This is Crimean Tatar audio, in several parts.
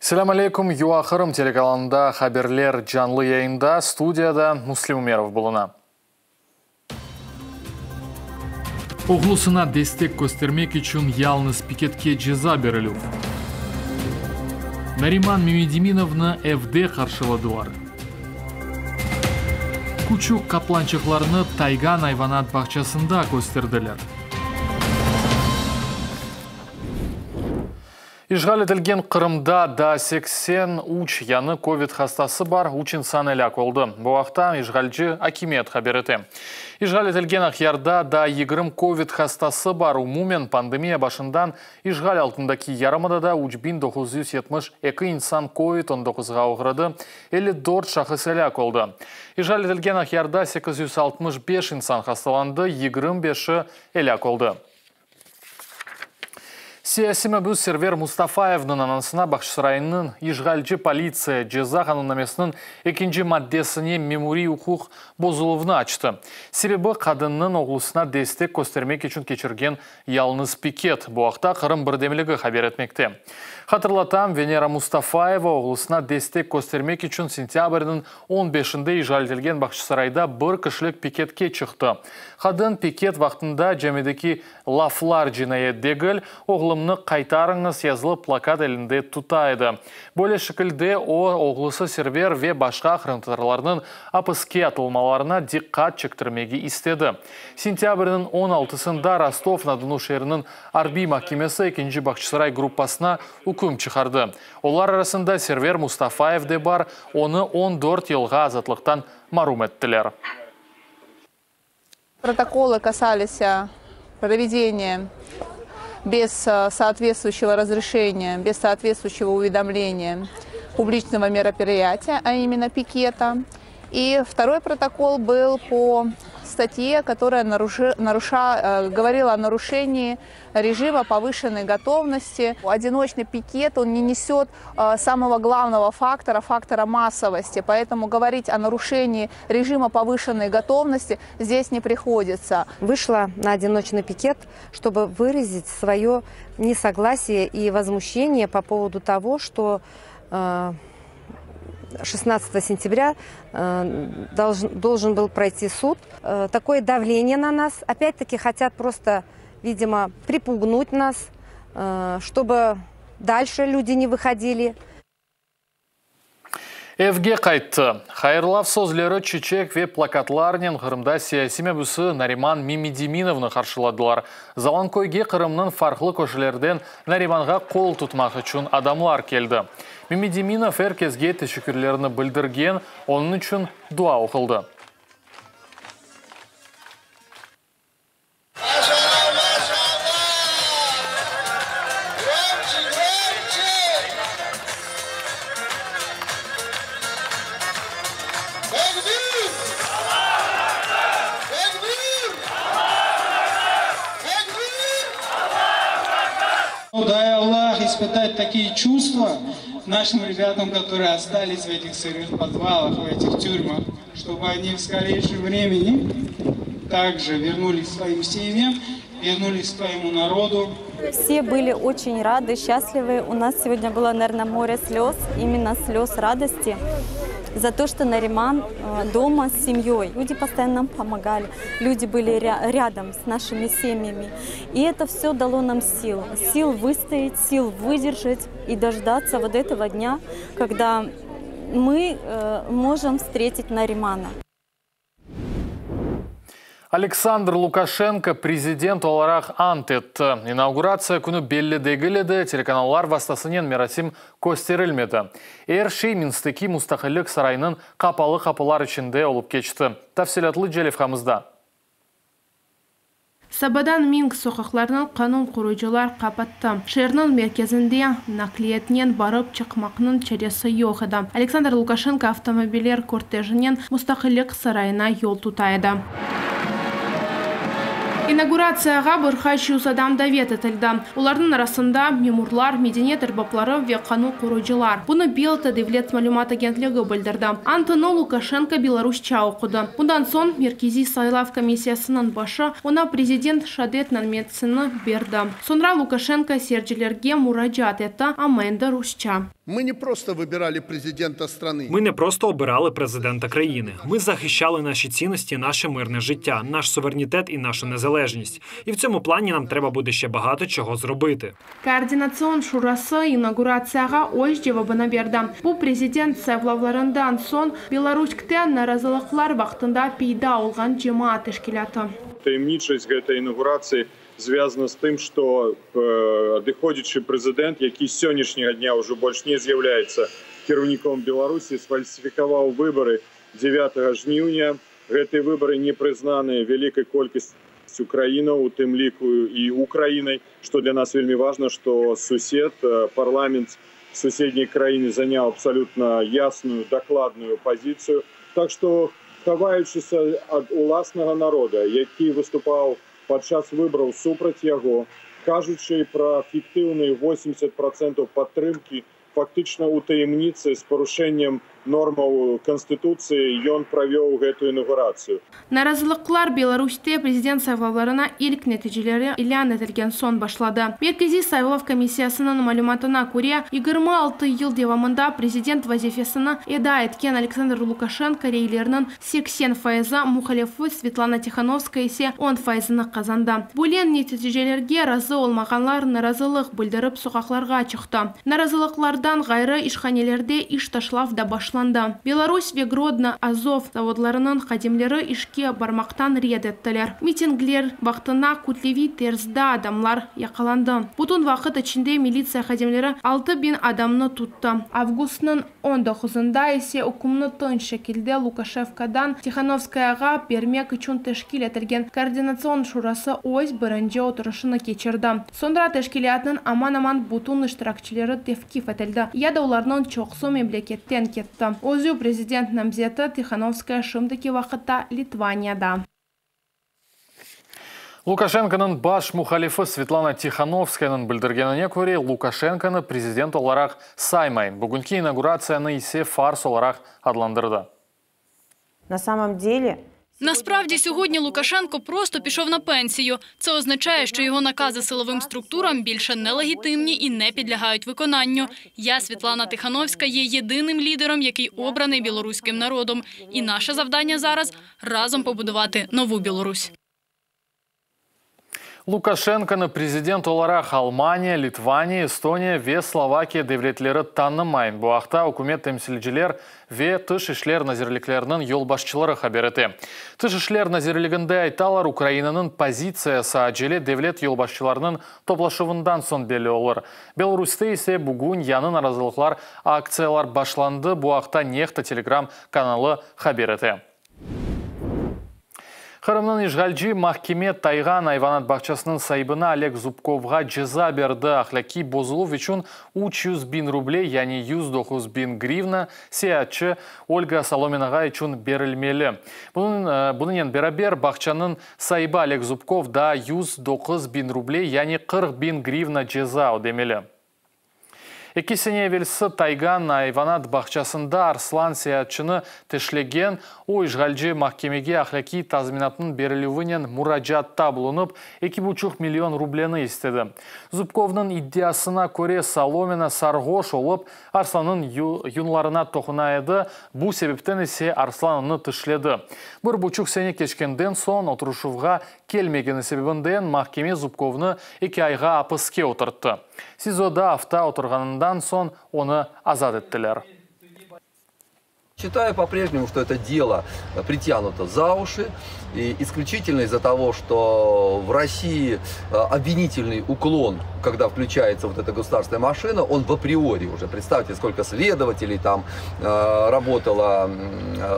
Selâm aleyküm, UA Qırım telekanalında haberler canlı yayında, studiyada Müslim Ümerov buluna. Oğlusına destek köstermek içün yalıñız piketke ceza berilüv. Nariman Memedeminovnı evde qarşıladılar. Küçük qaplançıqlarnı Taygan ayvanat bağçasında kösterdiler. İşğal etilgen Qırımda daa 83 yañı kövid hastası bar, üç insan elâk oldı. Bu aqta işğalci akimiyet haber ete. İşğal etilgen Aqyarda daa 20 kövid hastası bar. Umumen, pandemiya başından işğal altındaki yarımadada 3972 insan kövid 19-ğa oğradı, 54 şahıs elâk oldı. İşğal etilgen Aqyarda 865 insan hastalandı, 25-i elâk oldı. Siyasiy mabüs Server Mustafayevniñ anasına Bağçasaraynıñ işğalci politsiya ceza qanunnamesiniñ ekinci maddesine memuriy uquq bozuluvnı açtı. Sebebi, qadınnıñ oğlusına destek köstermek içün keçirgen yalıñız piket. Bu aqta Qırım birdemligi haber etmekte. Hatırlatam, Venera Mustafayeva oğlusına destek köstermek içün sentâbrniñ on beşinde işğal etilgen Bağçasarayda bir kişilik piketke çıqtı. Qadın piket vaqtında camideki Laflar cinayet degil, oğlumnı qaytarıñız yazılı plakat elinde tuta edi. Böyle şekilde o, oğlusı Server ve başqa qırımtatarlarnıñ apiske atılmalarına diqqat çektirmege istedi. Sentâbrniñ on altısında Rostov-na-Donu şeeriniñ arbiy mahkemesi ekinci Bağçasaray gruppasına üküm çıqardı. Olar arasında Server Mustafayev de bar, onı 14 yılğa azatlıqtan marum ettiler. Protokolı касались проведения без соответствующего разрешения, без соответствующего уведомления публичного мероприятия, а именно пикета. И второй протокол был по статье, которая говорила о нарушении режима повышенной готовности. Одиночный пикет, он не несет самого главного фактора, фактора массовости. Поэтому говорить о нарушении режима повышенной готовности здесь не приходится. Вышла на одиночный пикет, чтобы выразить свое несогласие и возмущение по поводу того, что 16 сентября должен был пройти суд. Такое давление на нас. Опять-таки хотят просто, видимо, припугнуть нас, чтобы дальше люди не выходили. Evge qayttı. Hayırlav sözleri, çiçek ve plakatlarnen Qırımda siyasiy mabüsi Nariman Memedeminovnı qarşıladılar. Zalanköyge Qırımnıñ farqlı köşelerden Narimanğa qol tutmaq içün adamlar keldi. Memedeminov er kesge teşekkürlerini bildirgen, onıñ içün dua oquldı. Maşallah, maşallah! Gromçe, gromçe! Tekbir! Tekbir! Tekbir! Дай Аллах испытать такие чувства нашим ребятам, которые остались в этих сырых подвалах, в этих тюрьмах, чтобы они в скорейшем времени также вернулись к своим семьям, вернулись к своему народу. Все были очень рады, счастливы. У нас сегодня было, наверное, море слез, именно слез радости за то, что Нариман дома с семьей. Люди постоянно нам помогали, люди были рядом с нашими семьями. И это все дало нам сил. Сил выстоять, сил выдержать и дождаться вот этого дня, когда мы можем встретить Наримана. Aleksandr Lukaşenko prezident olaraq ant etti. İnauguratsiya künü belli degil edi, telekanallar vastasınen merasim kösterilmedi. Er şey Minskteki Mustaqillik sarayınıñ qapalı qapılar içinde olıp keçti. Tafsilâtlıca levhamızda. Sabadan Minsk soqaqlarını qanun qoruyıcılar qapattı. Şeerniñ merkezinde naqliyatnen barıp çıqmaqnıñ çaresi yoq edi. Aleksandr Lukaşenko avtomobiller kortejinen Mustaqillik sarayına yol tuta edi. İnauguratsiyağa bir qaç yüz adam davet etildi. Olarnıñ arasında memurlar, medeniyet erbapları ve qanun qoruyıcılar. Bunı BELTA devlet malümat agentligi bildirdi. Antını Lukaşenko belarusça oqudı. Bundan soñ Merkeziy saylav komissiyasınıñ başı oña prezident şadetnamesini berdi. Soñra Lukaşenko seyircilerge muracaat etti, amma endi rusça. Мы не просто выбирали президента страны. Ми не просто обирали президента країни. Ми захищали наші цінності, наше мирне життя, наш суверенітет і нашу незалежність. І в цьому плані нам треба буде ще багато чого зробити. Koordinatsion şurası inauguratsiyağa öz cevabını berdi. Bu prezident saylavlarından soñ Belarusde narazılıqlar vaqtında peyda olğan cemaat teşkilâtı. Таямнічасць гэтай інаугурацыі звязана з тым, што адыходзячы прэзідэнт, які з сённяшняга дня ўжо больш не з'яўляецца кіраўніком Беларусі, сфальсіфікаваў выбары 9 жніўня. Гэтыя выбары не прызнаныя вялікай колькасцю краінаў, у тым ліку і Украінай, што для нас вельмі важна, што сусед, парламент суседняй краіны заняў абсалютна ясную, дакладную пазіцыю. Так што хаваючыся ад уласнага народа, які выступаў падчас выбараў супраць яго, кажучы пра фіктыўныя 80 процентаў падтрымкі, фактычна ў таямніцы з парушэннем нормаў канстытуцыі ён правёў гэтую інаугурацыю. Narazılıqlar Belaruste prezident saylavlarına ilk neticeleri ilân etilgen soñ başladı. Merkeziy saylav komissiyasınıñ malümatına köre, 26 yıl devamında prezident vazifesini eda etken Aleksandr Lukaşenko reylerniñ 80 fayızı, muhalifi Svetlana Tihanovskaya ise 10 fayızını qazandı. Böyle neticelerge razı olmağanlar narazılıq bildirip soqaqlarğa çıqtı. Narazılıqlardan ğayrı işhanelerde iş taşlav da başlandı. Belarus ve Grodno Azot zavodlarınıñ hadimleri işke barmaqtan red ettiler. Mitingler vaqtında kütleviy terzde adamlar yaqalandı. Bütün vaqıt içinde militsiya hadimleri 6000 adamnı tuttı. Avgustnıñ 19-ında ise ükümni tınç şekilde Lukaşenkodan Tihanovskayağa bermek içün teşkil etilgen Koordinatsion şurası öz birinci oturışını keçirdi. Soñra teşkilâtnıñ aman-aman bütün iştirakçileri tevqif etildi ya da olarnıñ çoqusı memleketten ketti. Özü prezident namzeti Tihanovskaya şimdiki vaqıtta Litvaniyada. Lukaşenkonıñ baş muhalifi Svetlana Tihanovskayanıñ bildirgenine köre, Lukaşenkonı prezident olaraq saymay. Bugünki inauguratsiyanı ise fars olaraq adlandırdı. На самом деле Насправді сьогодні Лукашенко просто пішов на пенсію. Це означає, що його накази силовим структурам більше нелегітимні і не підлягають виконанню. Я, Світлана Тихановська, є єдиним лідером, який обраний білоруським народом. І наше завдання зараз – разом побудувати нову Білорусь. Lukaşenkonı prezident olaraq Almaniya, Litvaniya, Estoniya ve Slovakiya devletleri tanımay. Bu aqta ükümet temsilciler ve Tış işler nazirlikleriniñ yolbaşçıları haber ete. Tış işler nazirliginde aytalar, Ukrainanıñ pozitsiyası acele devlet yolbaşçılarınıñ toplaşuvından soñ belli olur. Belaruste ise bugün yañı narazılıqlar aktsiyalar başlandı. Bu aqta Nexta Telegram kanalı haber ete. Qırımnıñ işğalci mahkeme Taygan ayvanat bağçasınıñ saibine Oleg Zubkovğa ceza berdi. Ahlâqiy bozuluv içün 300 biñ ruble, yani 109 biñ grivna seyaatçı Olga Solominağa içün berilmeli. Bunıñnen beraber bağçanıñ saibi Oleg Zubkov da 109 biñ ruble, yani 40 biñ grivna ceza ödemeli. Eki sene evelsi Taygan ayvanat bağçasında arslan seyaatçını tişlegen, o işğalci mahkemege ahlâqiy tazminatnıñ berilüvinen muracaatta bulunıp, 2,5 million rubleni istedi. Zubkovnıñ iddiasına köre Solomina sarğoş olıp, arslannıñ yunlarına toquna edi, bu sebepten ise arslan onı tişledi. Bir buçuq sene keçkenden soñ oturışuvğa kelmegeni sebebinden mahkeme Zubkovnı eki ayğa apiske oturttı. SİZOda afta oturğanından soñ onı azat ettiler. Считаю по-прежнему, что это дело притянуто за уши. И исключительно из-за того, что в России обвинительный уклон, когда включается вот эта государственная машина, он в априори уже. Представьте, сколько следователей там работало,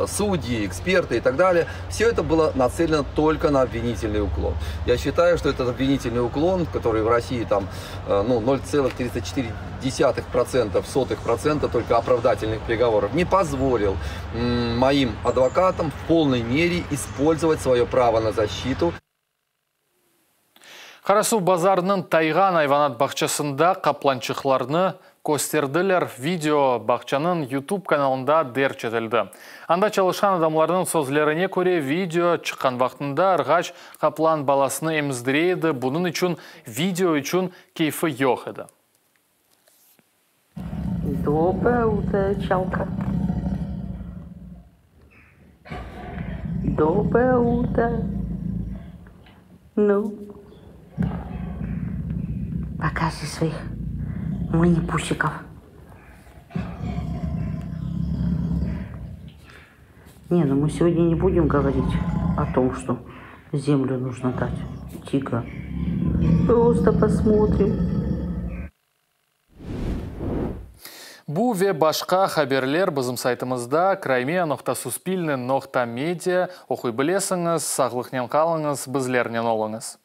судьи, эксперты и так далее. Все это было нацелено только на обвинительный уклон. Я считаю, что этот обвинительный уклон, который в России там, ну, 0,34%, сотых процента только оправдательных приговоров, не позволил моим адвокатам в полной мере использовать свое право на защиту. Qarasuvbazarnıñ Taygan ayvanat bağçasında qaplançıqlarnı kösterdiler. Video bağçanıñ YouTube kanalında derc etildi. Anda çalışqan adamlarnıñ sözlerine köre video çıqqan vaqtında ırğaç qaplan balasını emizdire edi. Bunıñ içün video içün keyfi yoq edi. Доброе утро, Чалка. Доброе утро. Ну, покажи своих манипусиков. Не, ну мы сегодня не будем говорить о том, что землю нужно дать тигра. Просто посмотрим. Bu ve başqa haberler bizim saytımızda crimea.suspilne.media oquy bilesiñiz. Sağlıqnen qalıñız, bizlernen oluñız.